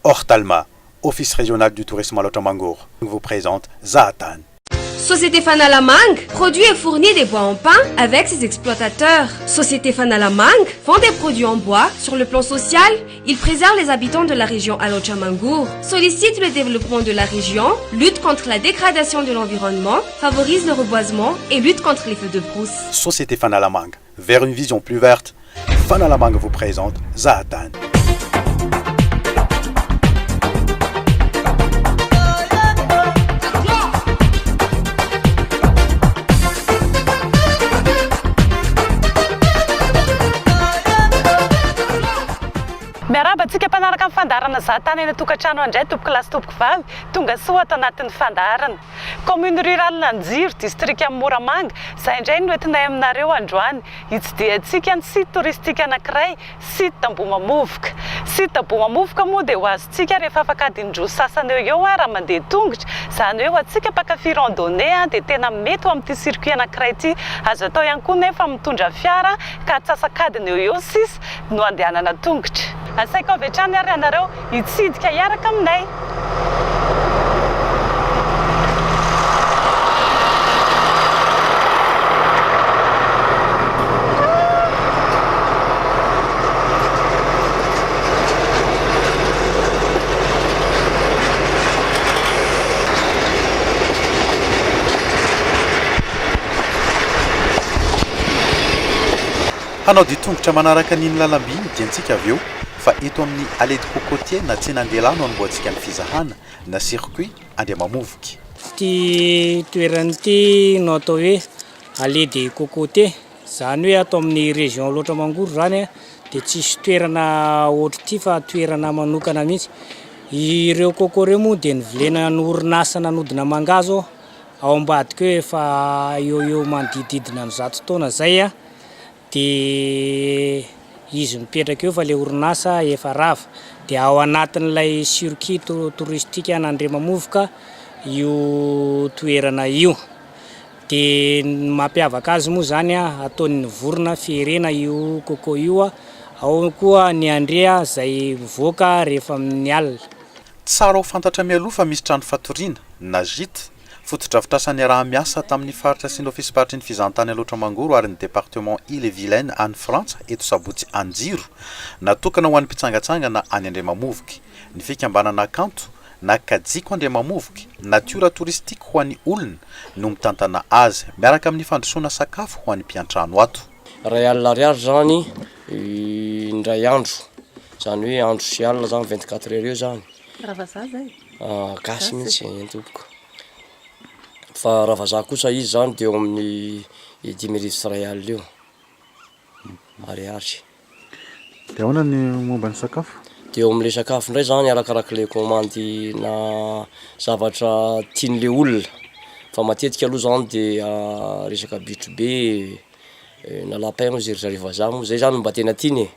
Ortalma, Office régional du tourisme Alaotra Mangoro, vous présente Zahatany. Société Fanalamanga produit et fournit des bois en pin avec ses exploitateurs. Société Fanalamanga vend des produits en bois. Sur le plan social, il préserve les habitants de la région Alaotra Mangoro, sollicite le développement de la région, lutte contre la dégradation de l'environnement, favorise le reboisement et lutte contre les feux de brousse. Société Fanalamanga, vers une vision plus verte, Fanalamanga vous présente Zahatany. Miarahaba antsika mpanaraka ny fandaharana Zahatany any an-tokantrano indray tompoko lahy sy tompoko vavy, tonga soa ato anatin'ny fandaharana. Commune rurale Anjiro, distrikan'i Moramanga, izay indray no entinay aminareo androany. Hitsidihantsika ny site touristique anankiray, site Ambohimamovoka. Site Ambohimamovoka moa dia ho azontsika rehefa afaka adiny roa sasany eo eo raha mandeha tongotra. Izany hoe ho antsika mpankafy randonnée dia tena mety ho amin'ity circuit anankiray ity. Azo atao ihany koa nefa mitondra fiara ka atsasak'adiny eo eo sisa no andehanana tongotra. Asaiko avy hatrany ary ianareo hitsidika hiaraka aminay. Hanao dia tongotra manaraka an'iny lalamby iny diantsika avy eo fa eto amin'ny Allée de Cocotier na tsenandehilahy no anombohantsika ny fizahana na circuit Andriamamovoky. Ity toerana ity no atao hoe Allée des Cocotiers, izany hoe ato amin'ny région Alaotra Mangoro izany dia tsisy toerana ohatr'ity fa toerana manokana mihitsy. Ireo coco ireo moa dia novolena orinasa nanodina mangahazo ao ambadika eo efa eo ho eo manodidididina ny 100 taona izay. Dia izy mipetraka eo fa ilay orinasa efa rava. Dia ao anatin'ilay circuit touristique an'Andriamamovoka io toerana io. Dia ny mampiavaka azy moa izany ataon'ny vorona fierena io coco io, ao koa ny andrea izay mivoaka rehefa amin'ny alina. Tsara ho fantatra mialoha fa misy trano fatoriana na gîte Fotodrafitrasa niaraha-miasa tamin'ny faritra sy ny ofisim-paritry ny fizahantany Alaotra Mangoro ary ny Département Ille et Vilaine any Frantsa eto Sabotsy Anjiro. Natokana ho an'ny mpitsangatsangana any Andriamamovoky. Ny fikambanana Kanto na Kajiko Andriamamovoky, Natiora Touristique ho an'ny olona, no mitantana azy, miaraka amin'ny fandrosoana sakafo ho an'ny mpiantrano ato. Iray alina ariary zany indray andro, zany hoe andro sy alina zany 24 heures eo zany. Raha vazaha zay? Gasy mihitsy eny tompoko. Fa raha vazaha kosa izy zany de eo amin'ny 1500 eo ariary. De ahoana ny momba ny sakafo? De eo am'le sakafo ndray zany arakarak'le kaomandy na zavatra tian'le olona fa matetika aloha zany de resaka bitro be na lapin hozy ry zareo vazaha moa, zay zany no mba tena tiany e.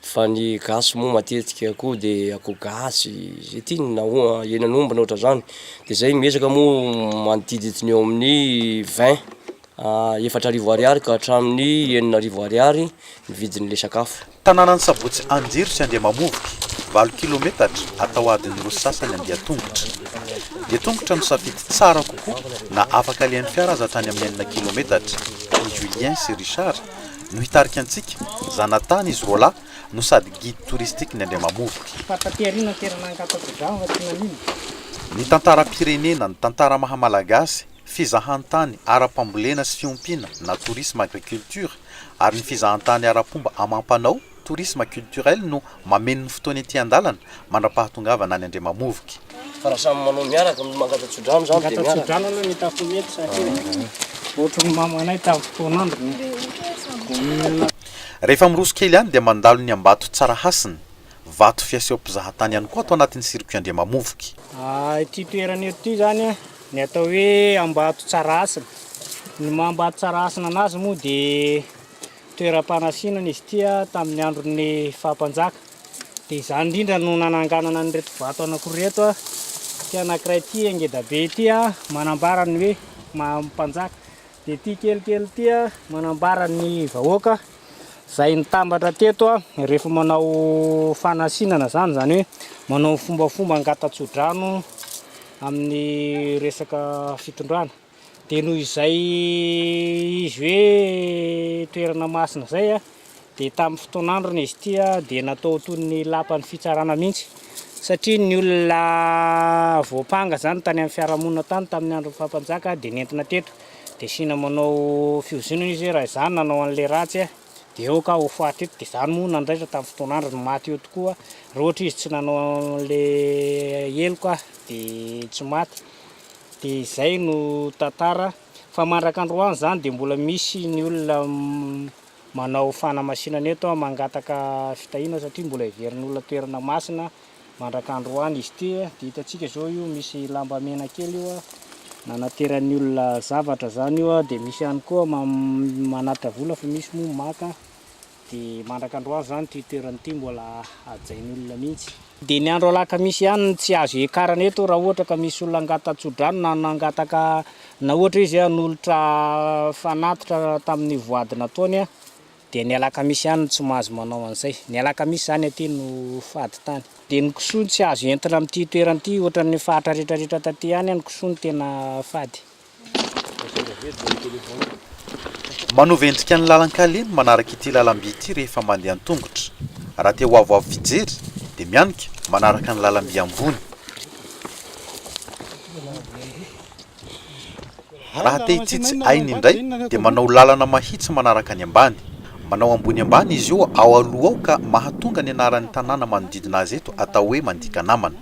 Fa ny gasy moa matetika koa de akoho gasy, zay tiany na henan'omby na ohatran'zany, de zay miezaka moa manodidididina eo amin'ny 20 4000 ariary ka hatramin'ny 6000 ariary ny vidin'le sakafo. Tanànan'i Sabotsy Anjiro sy Andriamamovoky, valo kilometatra, atao adiny roa sy sasany andian-tongotra. Dia tongotra no safidy tsara kokoa na afaka alehan'ny fiara aza hatrany amin'ny enina kilometatra. I Julien sy Richard no hitarika antsika, zanatany izy roalahy no sady guide touristique ny Andriamamovoky. Fa taty aoriana toerana ankatso-draha fa tsy nanino. Ny tantaram-pirenena, ny tantara maha malagasy, fizahantany ara-pambolena sy fiompiana na tourisme agriculture ary ny fizahantany ara-pomba amam-panao, tourisme culturel, no mameno ny fotoana ety an-dalana mandra-pahatongavana any Andriamamovoky. Fa raha samy manao miaraka mangata-tsodrano zany dia miaraka. Mangata-tsodrano aloha ny hitako mety satria ohatry ny mamanay tamin'ny fotoan'andro ny. Rehefa miroso kely ihany dia mandalo ny Ambato Tsarahasina, vato fiaseho mpizahatany ihany koa ato anatin'ny circuit Andriamamovoky. Ity toerana eto ity zany ny atao hoe Ambato Tsarahasina. Ny maha Ambato Tsarahasina anazy moa dia toeram-panasinana izy ity tamin'ny andron'ny faha-mpanjaka. Dia izany indrindra no nananganana an'ireto vato anankiroa ireto. Ity anankiray ity ngeda be ity manambara ny hoe maha mpanjaka. Dia ity kelikely ity manambara ny vahoaka. Izay nitambatra teto rehefa manao fanasinana izany, izany hoe manao fombafomba angata-tsodrano amin'ny resaka fitondrana. Dia noho izay izy hoe toerana masina izay dia tamin'ny fotoan'androny izy ity dia natao toy ny lapan'ny fitsarana mihitsy satria ny olona voampanga izany tany amin'ny fiarahamonina tany tamin'ny andron'ny faha-mpanjaka dia nentina teto dia asiana manao fiozonana izy hoe raha izaho no nanao an'ilay ratsy dia eo ka ho faty eto dia izany moa nandraitra tamin'ny fotoan'androny maty eo tokoa raha ohatra izy tsy nanao an'ilay heloka dia tsy maty Dia izay no tantara. Fa mandraka androany izany dia mbola misy ny olona manao fanamasinana eto mangataka fitahiana satria mbola heverin'ny olona toerana masina mandraka androany izy ity. Dia hitantsika izao io misy lamba mena kely io nanateran'ny olona zavatra izany io dia misy ihany koa manatitra vola fa misy moa maka. Dia mandraka androany izany ity toerana ity mbola hajain'ny olona mihitsy. Dia ny andro alakamisy ihany no tsy azo hiakarana eto raha ohatra ka misy olona angata-tsodrano na nangataka na ohatra izy hanolotra fanatitra tamin'ny voady nataony dia ny alakamisy ihany no tsy mahazo manao an'izay. Ny alakamisy izany aty no fady tany. Dia ny kisoa no tsy azo entina amin'ity toerana ity ohatran'ny faritra rehetrarehetra taty ihany ny kisoa no tena fady. Manova endrika ny lalan-kaleha ny manaraka ity lalam-by ity rehefa mandeha an-tongotra. Raha te ho avoavo fijery dia mianika manaraka ny lalam-by ambony. Raha te hitsitsy aina indray dia manao lalana mahitsy manaraka ny ambany. Manao ambony ambany izy io ao aloha ao ka mahatonga ny anaran'ny tanàna manodidina azy eto atao hoe Mandikanamana.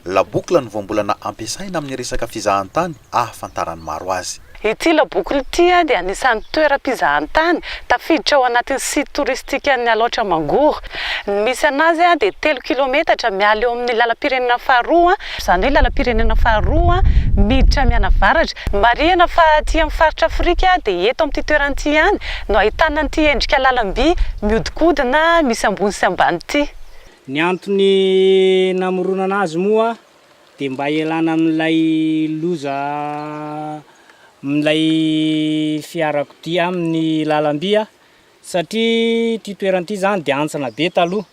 La boucle no voambolana ampiasaina amin'ny resaka fizahantany ahafantaran'ny maro azy. Ity La Boucle ity dia anisan'ny toeram-pizahantany tafiditra ao anatin'ny site touristique an'ny Alaotra Mangoro. Ny misy anazy dia telo kilometatra miala eo amin'ny lalam-pirenena faharoa, izany hoe lalam-pirenena faharoa miditra mianavaratra. Marihana fa aty amin'ny faritra Afrika dia eto amin'ity toerana ity ihany no ahitana an'ity endrika lalam-by mihodinkodina misy ambony sy ambany ity. Ny antony namoronana azy moa dia mba hialana amin'ilay loza amin'ilay fiarakodia amin'ny lalamby satria ity toerana ity izany dia hantsana be taloha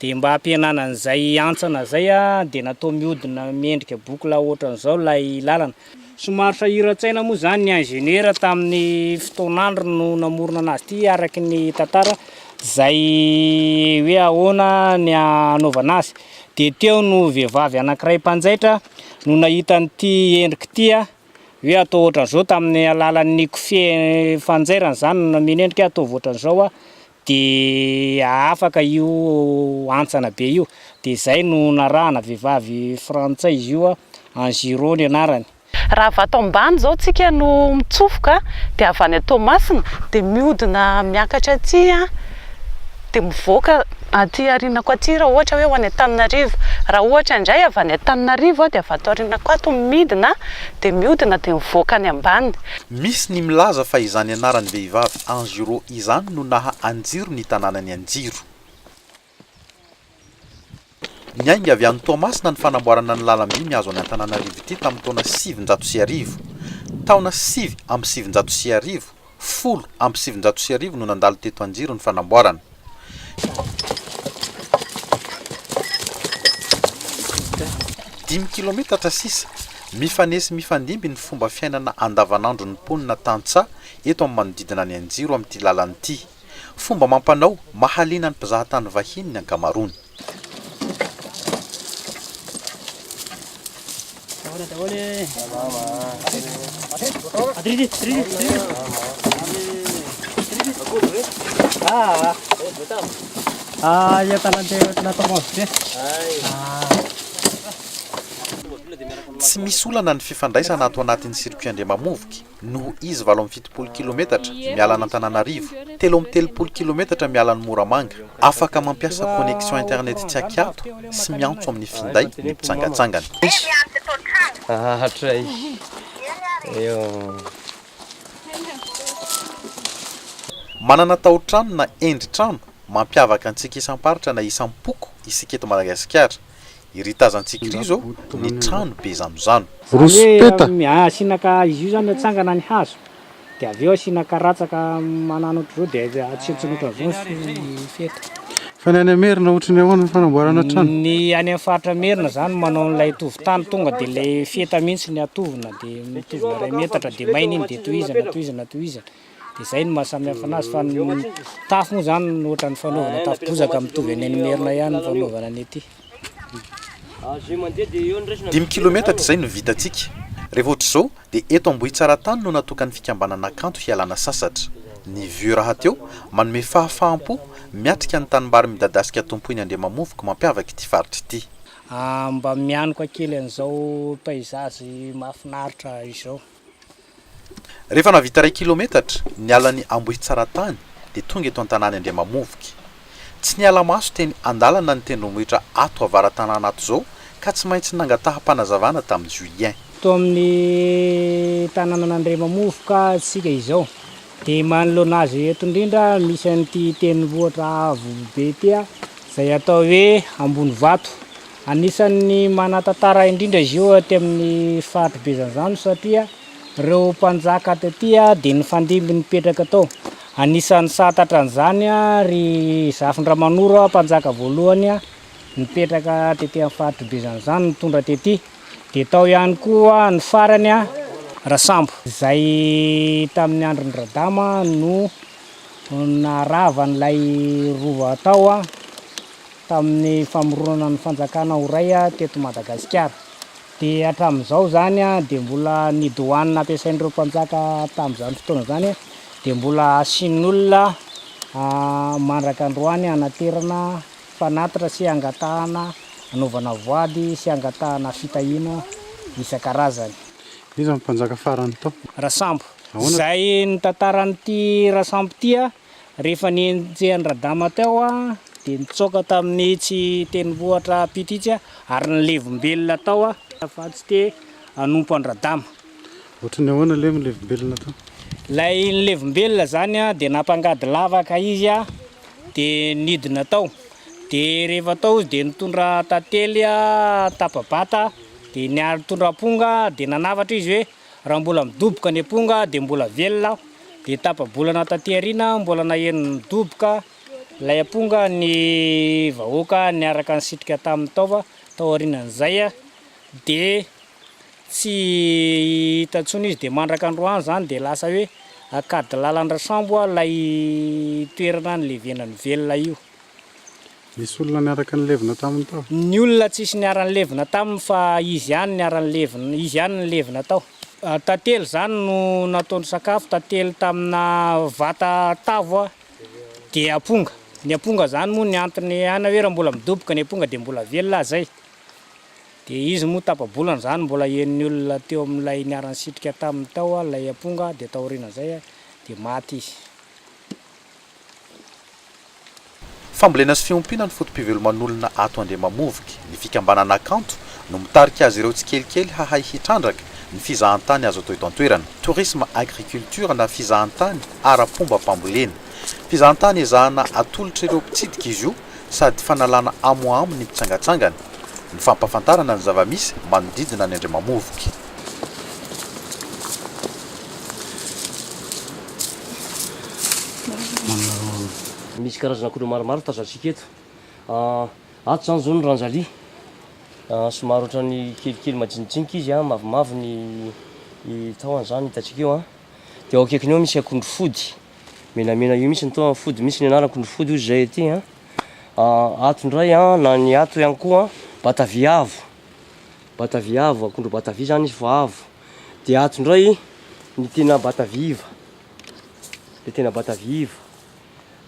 dia mba hampihenana an'izay hantsana izay dia natao mihodina miendrika boucle ohatran'izao ilay lalana. Somary sahiran-tsaina moa izany ny ingénieur tamin'ny fotoan'andro no namorona anazy ity araka ny tantara izay hoe ahoana ny hanaovana azy. Dia teo no vehivavy anankiray mpanjaitra no nahita an'ity endrika ity hoe atao ohatran'izao tamin'ny alalan'ny kofehy fanjairana izany no nameno endrika ataovy ohatran'izao dia afaka io hantsana be io, dia izay no narahana vehivavy frantsay izy io, Anjiro ny anarany. Raha avy ato ambany izao tsika no mitsofoka dia avy any Toamasina dia mihodina miakatra aty dia mivoaka aty aorianako aty raha ohatra hoe ho any Antananarivo. Raha ohatra indray avy any Antananarivo dia avy ato aorianako ato midina dia mihodina dia mivoaka any ambany. Misy ny milaza fa izany anaran'ny vehivavy Anjiro izany no naha Anjiro ny tanànan'i Anjiro. Niainga avy any Toamasina ny fanamboarana ny lalam-by mihazo an'i Antananarivo ity tamin'ny taona 1900. Taona 1909, 1910 no nandalo teto Anjiro ny fanamboarana. Dimy kilometatra sisa, mifanesy mifandimby ny fomba fiainana andavanandron'ny mponina tantsaha eto amin'ny manodidina an'i Anjiro amin'ity lalana ity. Fomba amam-panao mahaliana ny mpizahatany vahiny ny ankamaroany. Tsy misy olana ny fifandraisana ato anatin'ny circuit Andriamamovoky noho izy 78 kilometatra miala an'Antananarivo, 33 kilometatra miala an'i Moramanga. Afaka mampiasa connexion internet tsy ankiato sy miantso amin'ny finday ny mpitsangantsangana. Manana taotrano na endri-trano mampiavaka antsika isam-paritra na isam-poko isika eto Madagasikara. Iry tazantsika iry izao ny trano be zanozano. Izany hoe asiana ka izy io izany atsangana ny hazo. Dia avy eo asiana karatsaka manano ohatr'izao dia atsentsina ohatran'izao ny feta. Fa ny any Merina ohatry ny ahoana ny fanamboarana trano? Ny any amin'ny faritra Merina izany manao an'ilay tovon-tany tonga dia ilay feta mihitsy ny atovina dia mitovina iray metatra dia maina iny dia tohizana tohizana tohizana dia izay no mahasamihafa anazy fa ny tafo moa izany ohatran'ny fanaovana tafo bozaka mitovy any any Merina ihany ny fanaovana ny aty. Dimy kilometatra izay no vitantsika. Rehefa ohatr'izao dia eto Ambohitsaratany no natokan'ny fikambanana Kanto hialana sasatra. Ny vue rahateo manome fahafaham-po miatrika ny tanimbary midadasika tompoin'i Andriamamovoko mampiavaka ity faritra ity. Mba mianoka kely an'izao paysage mahafinaritra izao. Rehefa nahavita iray kilometatra niala ny Ambohitsaratany dia tonga eto an-tanàn'i Andriamamovoky. Tsy niala maso teny an-dalana ny tendrombohitra ato avara-tanàna ato izao ka tsy maintsy nangataham-panazavana tamin'i Julien. Eto amin'ny tanànan'Andriamamovoka isika izao dia manoloana azy eto indrindra misy an'ity tendrombohitra avo be ity izay atao hoe Ambonivato. Anisan'ny manan-tantara indrindra izy io aty amin'ny faritry Bezanzano satria ireo mpanjaka taty dia nifandimby nipetraka tao. Anisan'ny santatra an'izany ry Zafindramanoro mpanjaka voalohany nipetraka tety amin'ny faritry Bezanzano nitondra tety. Dia tao ihany koa ny farany Rasambo izay tamin'ny andron-dRadama no naharava an'ilay rova tao. tamin'ny famoronana ny fanjakana ho ray teto Madagasikara. Dia hatramin'izao izany dia mbola ny douane nampiasain'ireo mpanjaka tamin'izany fotoana izany dia mbola asian'olona mandraka androany hanaterana fanatitra sy hangatahana hanaovana voady sy hangatahana fitahiana isan-karazany. Iza no mpanjaka farany tao? Rasambo. Izay nitantara an'ity Rasambo ity Rehefa nenjehan'i Radama teo aho dia nitsoaka tamin'itsy tendrombohitra ampita itsy aho ary nilevim-belona tao aho fa tsy te hanompo an-dRadama. Ohatry ny ahoana ilay milevim-belona tao? Ilay nilevim-belona izany dia nampangady lavaka izy dia nidina tao. Dia rehefa tao izy dia nitondra tantely tapa-bata dia nitondra amponga dia nanafatra izy hoe Raha mbola midoboka ny amponga dia mbola velona aho. Dia tapa-bolana taty aoriana mbola naheno nidoboka ilay amponga ny vahoaka niaraka nisitrika tamin'ny taova. Tao aorianan'izay dia tsy hita intsony izy dia mandraka androany izany dia lasa hoe Ankadilalan-dRasambo ilay toerana nilevenany velona io. Nisy olona niaraka nilevina taminy tao? Ny olona tsisy niara-nilevina taminy fa izy ihany niara-nilevina, izy ihany nilevina tao. Tantely izany no nataony sakafo, tantely tamina vata tavo dia amponga. Ny amponga izany moa ny antony ihany hoe raha mbola midoboka ny amponga dia mbola velona aho izay. Dia izy moa tapa-bolana izany mbola henon'ny olona teo amin'ilay niara-nisitrika taminy tao ilay amponga dia taorian'izay dia maty izy. Fambolena sy fiompiana no foto-piveloman'olona ato Andriamamovoky. Ny fikambanana Kanto no mitarika azy ireo tsikelikely hahay hitrandraka ny fizahantany azo atao eto an-toerana. Tourisme agriculture na fizahantany ara-pombam-pambolena. Fizahantany ezahana atolotra ireo mpitsidika izy io sady fanalana amoamo ny mpitsangatsangana. Ny fampahafantarana ny zava-misy manodidina ny Andriamamovoky. Misy karazana akondro maromaro tazantsika eto. Ato izany izao ny ranjalia. Somary ohatran'ny kelikely majinijinika izy, mavomavo ny tahony izany hitantsika eo. Dia ao akaikiny eo misy akondro fody, menamena io mihitsy ny tahony, fody mihitsy ny anarany, akondro fody hozy izay aty. Ato indray na ny ato ihany koa, batavia avo, batavia avo, akondro batavia izany izy fa avo. Dia ato indray ny tena batavia iva, le tena batavia iva.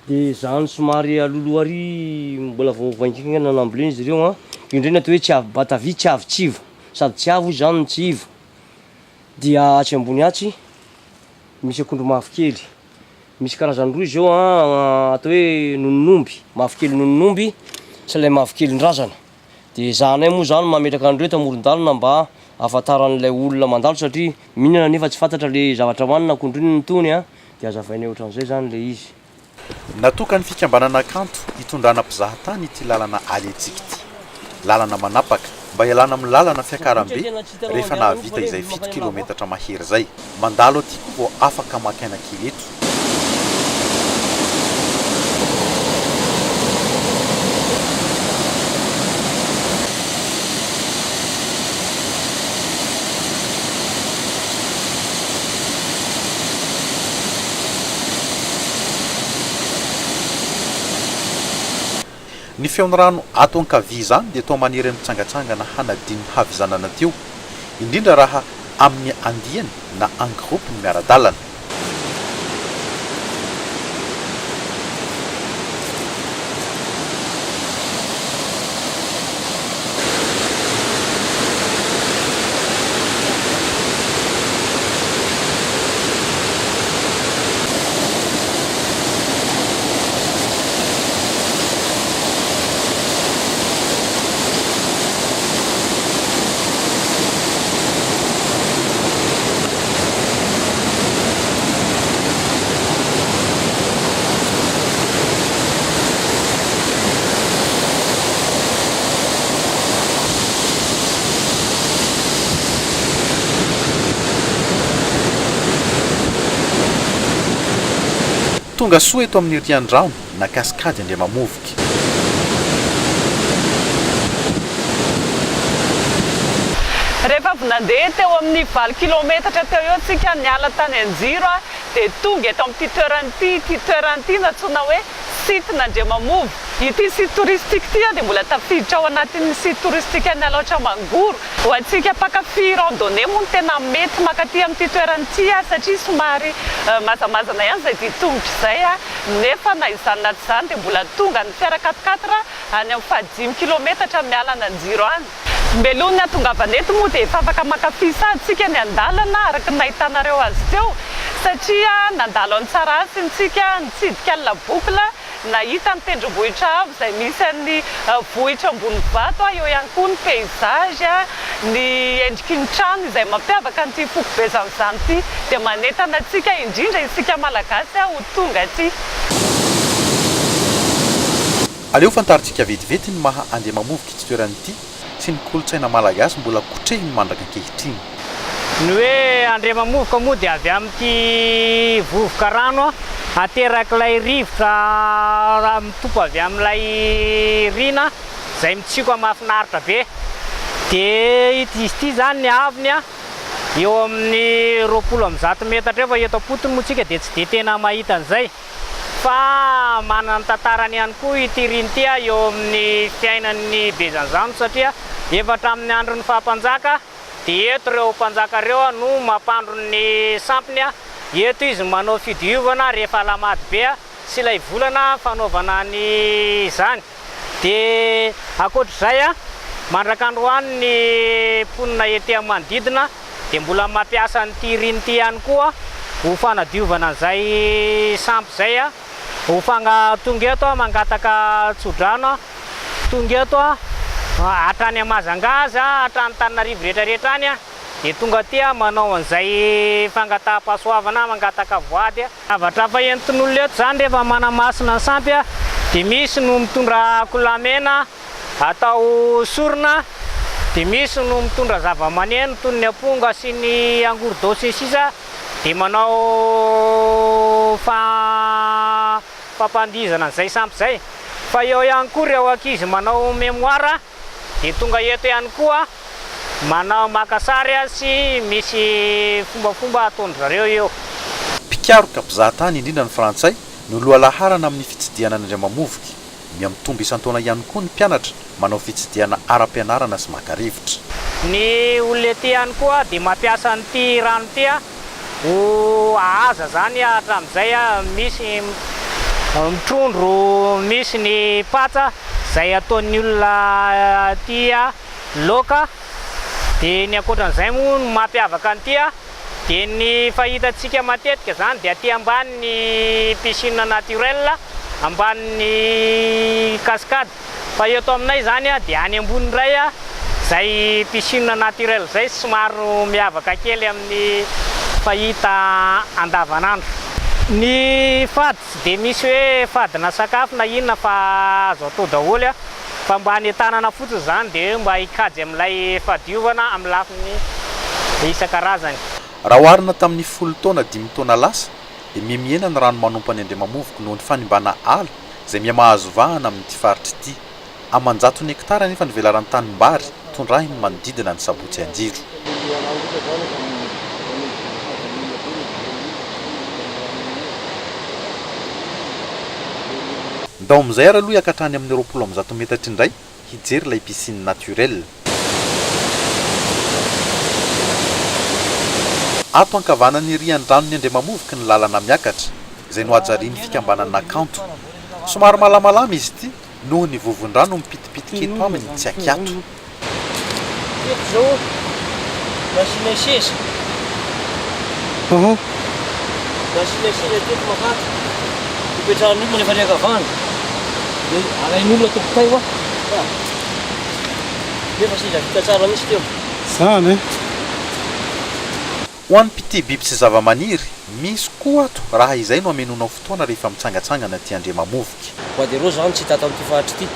Dia izany somary alohaloha ary mbola vao vaingikaingana nambolena izy ireo an, io indray no atao hoe tsy avy batavia tsy avy tsy iva, sady tsy avo izy izany no tsy iva. Dia atsy ambony atsy misy akondro mavokely, misy karazany roa izy eo an, atao hoe nonon'omby, mavokely nonon'omby sy ilay mavokelin-drazana. Dia ezahanay moa izany mametraka an'ireo eto amoron-dalana mba ahafantaran'ilay olona mandalo satria mihinana nefa tsy fantatra le zavatra hohanina akondro iny ny tony an, dia azavainay ohatran'izay izany ilay izy. Natokan'ny fikambanana Kanto hitondrana mpizahatany ity lalana alehantsika ity. Lalana manapaka. mba hialana amin'ny lalana fiakaram-be rehefa nahavita izay fito kilometatra mahery izay. Mandalo aty koa vao afaka maka aina kely eto. Ny feon'ny rano ato ankavia izany dia toa manery ny mpitsangatsangana hanadino ny havizanana teo, indrindra raha amin'ny andiany na en groupe ny miara-dalana. Tonga soa eto amin'ny riandrano na kaskady Andriamamovoky. Rehefa avy nandeha teo amin'ny valo kilaometatra teo eo tsika niala tany Anjiro dia tonga eto amin'ity toerana ity, ity toerana ity no antsoina hoe site n'Andriamamovo. Ity site touristique ity dia mbola tafiditra ao anatin'ny site touristique an'i Alaotra Mangoro. Ho antsika mpankafy randonnée moa no tena mety mankaty amin'ity toerana ity satria somary mazamazana ihany izay dian-tongotra izay nefa na izany na tsy izany dia mbola tonga ny fiara quatre-quatre any amin'ny fahadimy kilometatra miala an'Anjiro any. Mialoha ny hahatongavana eto moa dia efa afaka mankafy sahady isika ny an-dalana araka ny nahitanareo azy teo satria nandalo an'i Tsarahasina isika nitsidika ny La Boucle Nahita ny tendrombohitra avo izay misy an'ny vohitra ambony vato aho, eo ihany koa ny paysage, ny endriky ny trano izay mampiavaka an'ity foko Bezanozano ity dia manentana antsika indrindra isika Malagasy ho tonga aty. Aleo fantarintsika vetivety ny maha Andriamamovoka ity toerana ity sy ny kolontsaina malagasy mbola kotrehiny mandraka ankehitriny. Ny hoe Andriamamovoka moa dia avy amin'ity vovoka rano aterak'ilay rivotra mitopy avy amin'ilay riana izay mitsioka mahafinaritra be. Dia izy ity izany ny haavony eo amin'ny 120 metatra eo fa eto am-potony moa tsika dia tsy dia tena mahita an'izay. Fa manana ny tantarany ihany koa ity riny ity eo amin'ny fiainan'ny Bezanzano satria efa hatramin'ny andron'ny faha-mpanjaka dia eto ireo mpanjaka ireo no mampandro ny sampiny, eto izy manao fidiovana rehefa alahamady be sy ilay volana fanaovana ny izany. Dia ankoatr'izay, mandrak'androany ny mponina ety amin'ny manodidina dia mbola mampiasa an'ity riny ity ihany koa ho fanadiovana an'izay sampy izay, ho fanga tonga eto mangataka tsodrano, tonga eto hatrany Mahajanga aza, hatrany Antananarivo rehetra rehetra any dia tonga aty manao an'izay fangataham-pahasoavana, mangataka voady. Zavatra hafa entin'olona eto izany rehefa manamasina ny sampy dia misy no mitondra akolamena atao sorona, dia misy no mitondra zava-maneno toy ny amponga sy ny angorodao sy ny sisa dia manao fampandihizana an'izay sampy izay. Fa eo ihany koa ireo ankizy manao mémoire dia tonga eto ihany koa manao maka sary sy misy fombafomba ataon-dry zareo eo. Mpikaroka mpizahatany indrindra ny frantsay no lohalaharana amin'ny fitsidihana an'Andriamamovoky. Mihamitombo isan-taona ihany koa ny mpianatra manao fitsidihana ara-pianarana sy maka rivotra. Ny olona ety ihany koa dia mampiasa an'ity rano ity ho ahaza izany hatramin'izay misy mitrondro misy ny patsa izay ataon'ny olona aty laoka dia ny ankoatran'izay moa ny mampiavaka an'ity dia ny fahitantsika matetika izany dia aty ambany ny piscine naturelle ambanin'ny cascade Fa eto aminay izany dia any ambony indray izay piscine naturelle izay somary miavaka kely amin'ny fahita andavanandro. Ny fady tsy dia misy hoe fadina sakafo na inona fa azo atao daholo. Fa mba hanentanana fotsiny izany dia hoe mba hikajy amin'ilay fahadiovana amin'ny lafiny isan-karazany. Raha oharina tamin'ny folo taona dimy taona lasa dia mihamihena ny rano manompo an'i Andriamamovoky noho ny fanimbana ala izay mihamahazo vahana amin'ity faritra ity. Aman-jatony hektara anefa ny velaran-tanimbary tondrahiny manodidina ny Sabotsy Anjiro. Ndao amin'izay ary aloha hiakatra any amin'ny 120 metatra indray hijery ilay piscine naturelle. Ato ankavanan'ny rian-dranon'i Andriamamovoky ny lalana miakatra, izay nohajarian'ny fikambanana Kanto. Somary malamalama izy ity noho ny vovon-drano mipitipitika eto aminy tsy ankiato. Teto zao nasiana seza. Nasiana seza teto makato. Ipetrahan'ny olona rehefa riaka-vany. Dia alain'olona atao kitay hoa. Nefa seza vita tsara mihitsy teo. Zany e! Ho an'ny mpitia biby sy zavamaniry, misy koa ato raha izay no hamenoanao fotoana rehefa mitsangatsangana aty Andriamamovoky. Bois de rose zany tsy hita ato amin'ity faritra ity.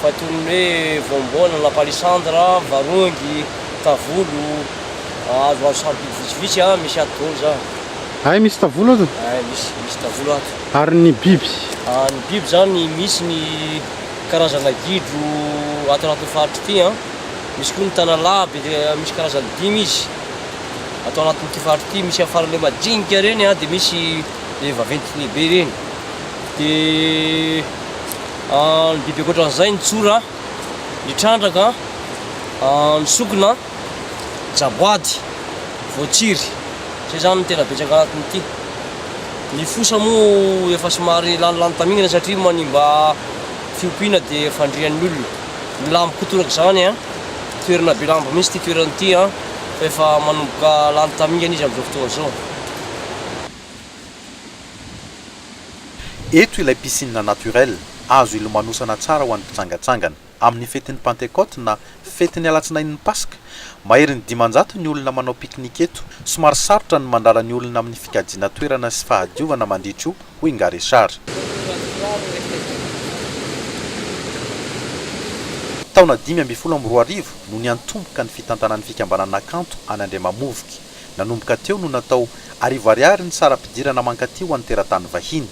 Fa toy ny hoe voamboana na palissandre, varongy, tavolo, hazo hazo sarobidy vitsivitsy misy ato daholo zany. Hay misy tavolo ato? Hay misy, misy tavolo ato. Ary ny biby? Ny biby zany misy ny karazana gidro ato anatin'ny faritra ity an. Misy koa ny tanalahy be dia misy karazany dimy izy ato anatin'ity faritra ity. Misy afaran'ilay madinika ireny an, dia misy ilay vaventy lehibe ireny. Dia ny biby ankoatran'izay ny tsora, ny trandraka, ny sokina, jaboady, voatsiry. Izay izany no tena betsaka anatin'ity. Ny fosa moa efa somary lanilany tamingana satria manimba fiompiana dia fandrian'ny olona. Ny lambo koa torak'izany an, toerana be lambo mihitsy ity toerana ity an, fa efa manomboka lany tamingana izy amin'izao fotoana izao. Eto ilay piscine naturelle, azo ilomanosana tsara ho an'ny mpitsangatsangana. Amin'ny fetin'ny Pantekote na fetin'ny alatsinain'ny Paska, maherin'ny 500 ny olona manao pique-nique eto. Somary sarotra ny mandrara ny olona amin'ny fikajiana toerana sy fahadiovana mandritra io, hoy Nga Richard. Taona 2015 no niantomboka ny fitantanan'ny fikambanana Kanto any Andriamamovoky. Nanomboka teo no natao arivo ariary ny saram-pidirana mankaty ho an'ny teratany vahiny,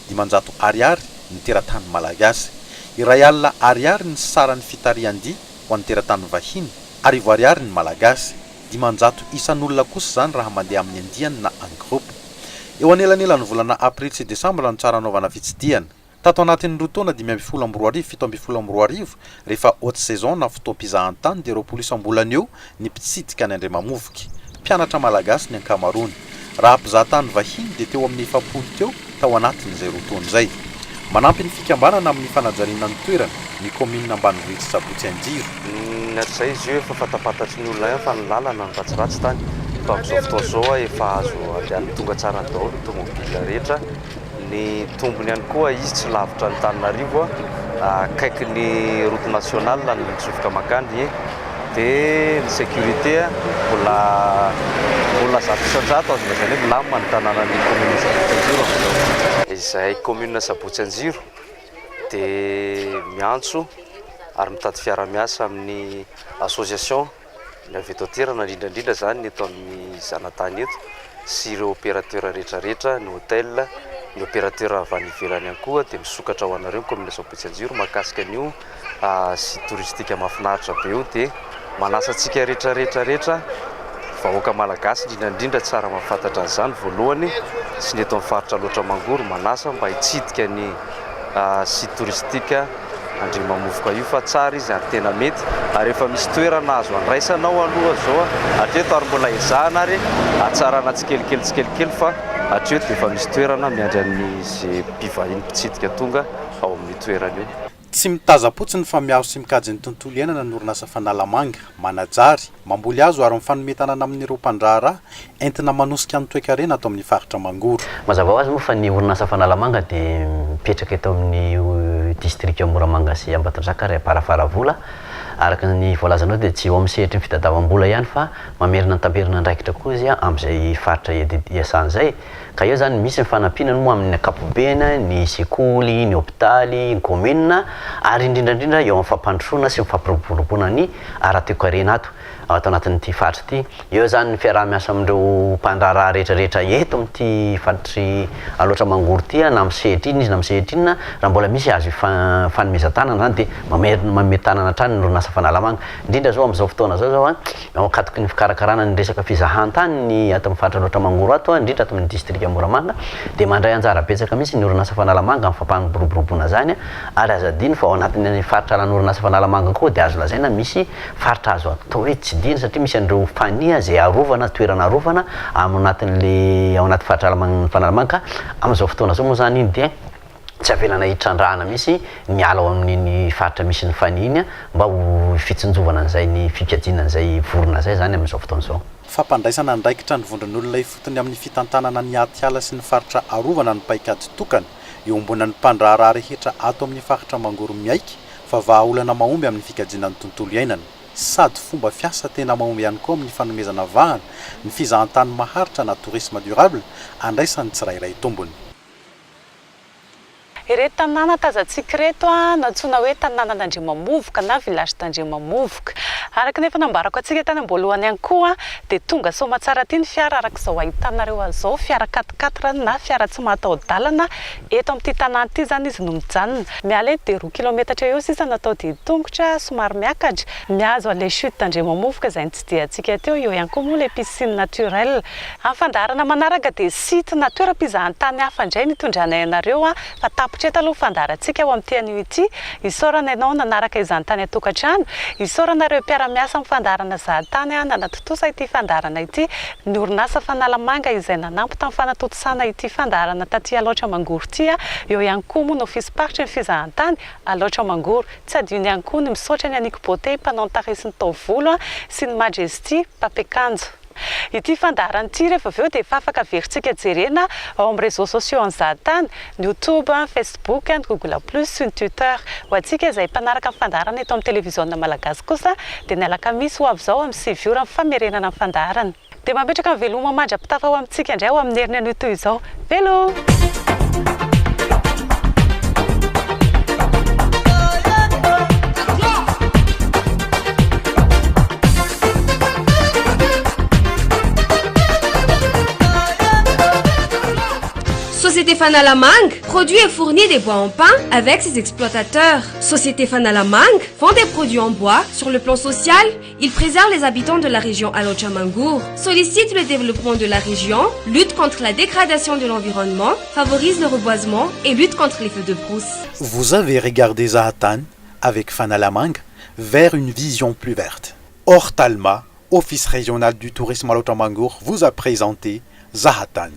500 ariary ny teratany malagasy. 1000 ariary ny saran'ny fitarihan-dia ho an'ny teratany vahiny, arivo ariary ny malagasy. 500 isan'olona kosa izany raha mandeha amin'ny andiany na en groupe. Eo anelanelan'ny volana aprily sy desambra no tsara anaovana fitsidihana. Tato anatin'ny roa taona 2015, 2017, rehefa haute saison na fotoam-pizahantany dia 20 isam-bolana eo ny mpitsidika any Andriamamovoky. Mpianatra malagasy ny ankamaroany. Raha mpizahatany vahiny dia teo amin'ny 40 teo tao anatin'izay roa taona izay. Manampy ny fikambanana amin'ny fanajariana ny toerana ny kaominina ambanivohitr'i Sabotsy Anjiro. Ny hatrizay izy io efa fantapantatry ny olona ihany fa ny lalana no ratsiratsy tany fa amin'izao fotoana izao efa azo andehanana tonga tsara daholo ny tomobile rehetra. Ny tombony ihany koa izy tsy lavitra an'Antananarivo akaiky ny route nationale ny mitsofoka mankany dia ny sécurité mbola mbola 100% azo lazaina hoe milamina ny tanànan'ny commune Sabotsy Anjiro amin'izao. Izahay commune Sabotsy Anjiro dia miantso ary mitady fiara-miasa amin'ny association ny avy eto an-toerana indrindra indrindra izany ny eto amin'ny zanatany eto sy ireo opérateur rehetra rehetra, ny hôtel, ny opérateur avy any ivelany ihany koa dia misokatra ho anareo ny commune Sabotsy Anjiro mahakasika an'io site touristique mahafinaritra be io dia manasa antsika rehetra rehetra rehetra vahoaka malagasy indrindra indrindra tsara mahafantatra an'izany voalohany sy ny eto amin'ny faritra Alaotra Mangoro manasa mba hitsidika ny site touristique Andriamamovoka io fa tsara izy ary tena mety ary efa misy toerana azo andraisana ao aloha zao hatreto ary mbola ezahana ary hatsarana tsikelikely tsikelikely fa hatreto dia efa misy toerana miandry an'izay mpivahiny mpitsidika tonga ao amin'io toerana io. Tsy mitazam-potsiny fa miaro sy mikajy ny tontolo iainana ny orinasa Fanalamanga, manajary, mamboly hazo ary mifanome tanana amin'ireo mpandraharaha entina manosika ny toekarena ato amin'ny faritra Mangoro. Mazava ho azy moa fa ny orinasa Fanalamanga dia mipetraka eto amin'ny distrika Moramanga sy Ambatondrazaka ary Amparafaravola. Araka ny voalazanao dia tsy eo amin'ny sehatry ny fitadiavam-bola ihany fa mamerina ny tamberin'andraikitra koa izy amin'izay faritra iasany izay. Ka eo izany misy ny fanampiana moa amin'ny ankapobeny, ny sekoly, ny hopitaly, ny commune ary indrindra indrindra eo amin'ny fampandrosoana sy ny fampiroboroboana ny ara-toekarena ato ato anatin'ity faritra ity. Eo izany ny fiaraha-miasa amin'ireo mpandraharaha rehetra rehetra eto amin'ity faritr'i Alaotra Mangoro ity na amin'ny sehatra inona izy na amin'ny sehatra inona, raha mbola misy azo ifanomezan-tanana izany dia mamerina manome tanana hatrany ny orinasa Fanalamanga. Indrindra izao amin'izao fotoana izao izao an, ao ankatoky ny fikarakarana ny resaka fizahan-tany ny ato amin'ny faritra Alaotra Mangoro ato, indrindra ato amin'ny distrika Moramanga, dia mandray anjara betsaka mihitsy ny orinasa Fanalamanga amin'ny fampiroboroboana izany, ary aza adino fa ao anatin'ny faritra alan'orinasa Fanalamanga koa dia azo lazaina misy faritra azo atao hoe tsidihina satria misy an'ireo fanihy izay arovana, toerana arovana ao anatin'le ao anaty faritra Fanalamanga ka amin'izao fotoana izao moa izany iny dia tsy avelana hitrandrahana mihitsy ny ala ao amin'iny faritra misy ny fanihy iny mba ho fitsinjovana an'izay ny fikajiana an'izay vorona izay izany amin'izao fotoana izao. Fampandraisana andraikitra ny vondron'olona ifotony amin'ny fitantanana ny atiala sy ny faritra arovana ny paikady tokana iombonan'ny mpandraharaha rehetra ato amin'ny faritra Mangoro miaiky fa vahaolana mahomby amin'ny fikajiana ny tontolo iainana sady fomba fiasa tena mahomby ihany koa amin'ny fanomezana vahana ny fizahantany maharitra na tourisme durable andraisan'ny tsirairay tombony. Ireto tanàna tazantsika ireto no antsoina hoe tanànan'Andriamamovoka na village d'Andriamamovoka. Araka ny efa nambarako antsika tany am-boalohany ihany koa dia tonga soamatsara aty ny fiara araka izao ahitanareo azy izao, fiara quatre quatre na fiara tsy mahataho-dalana. Eto amin'ity tanàna ity izany izy no mijanona. Miala eto dia roa kilometatra eo sisa no atao dia tongotra somary miakatra, mihazo an'ilay chute d'Andriamamovoka izay nitsidihantsika teo, eo ihany koa moa ilay piscine naturelle. Amin'ny fandaharana manaraka dia site na toeram-pizahantany hafa indray no hitondranay anareo fa tapitra eto aloha ny fandaharantsika ho amin'ity anio ity. Isaorana ianao nanaraka izany tany an-tokantrano. Isaorana ireo mpiara-miasa amin'ny fandaharana zahatany nanatontosa ity fandaharana ity, ny orinasa Fanalamanga izay nanampy tamin'ny fanatontosana ity fandaharana taty Alaotra Mangoro ity, eo ihany koa moa ny ofisim-paritry ny fizahantany Alaotra Mangoro. Tsy adino ihany koa ny misaotra ny Annick Beauté mpanao ny tarehy sy ny taovolo sy ny Majesty mpampiakanjo. Ity fandaharana ity rehefa avy eo dia efa afaka averintsika jerena ao amin'ny réseaux sociaux an'ny Zahatany, ny Youtube, ny Facebook, ny Google plus sy ny Twitter. Ho antsika izay mpanaraka ny fandaharana eto amin'ny televiziona malagasy kosa dia ny alakamisy ho avy izao amin'ny 9 ora ny famerenana ny fandaharana. Dia mametraka ny veloma mandra-pitafa ho amintsika indray ho amin'ny heriny anio toy izao. Veloma! Société Fanalamanga produit et fournit des bois en pin avec ses exploitateurs. Société Fanalamanga vend des produits en bois sur le plan social. Il préserve les habitants de la région Alaotra Mangoro, sollicite le développement de la région, lutte contre la dégradation de l'environnement, favorise le reboisement et lutte contre les feux de brousse. Vous avez regardé Zahatany avec Fanalamanga vers une vision plus verte. Ortalma, Office régional du tourisme Alaotra Mangoro, vous a présenté Zahatany.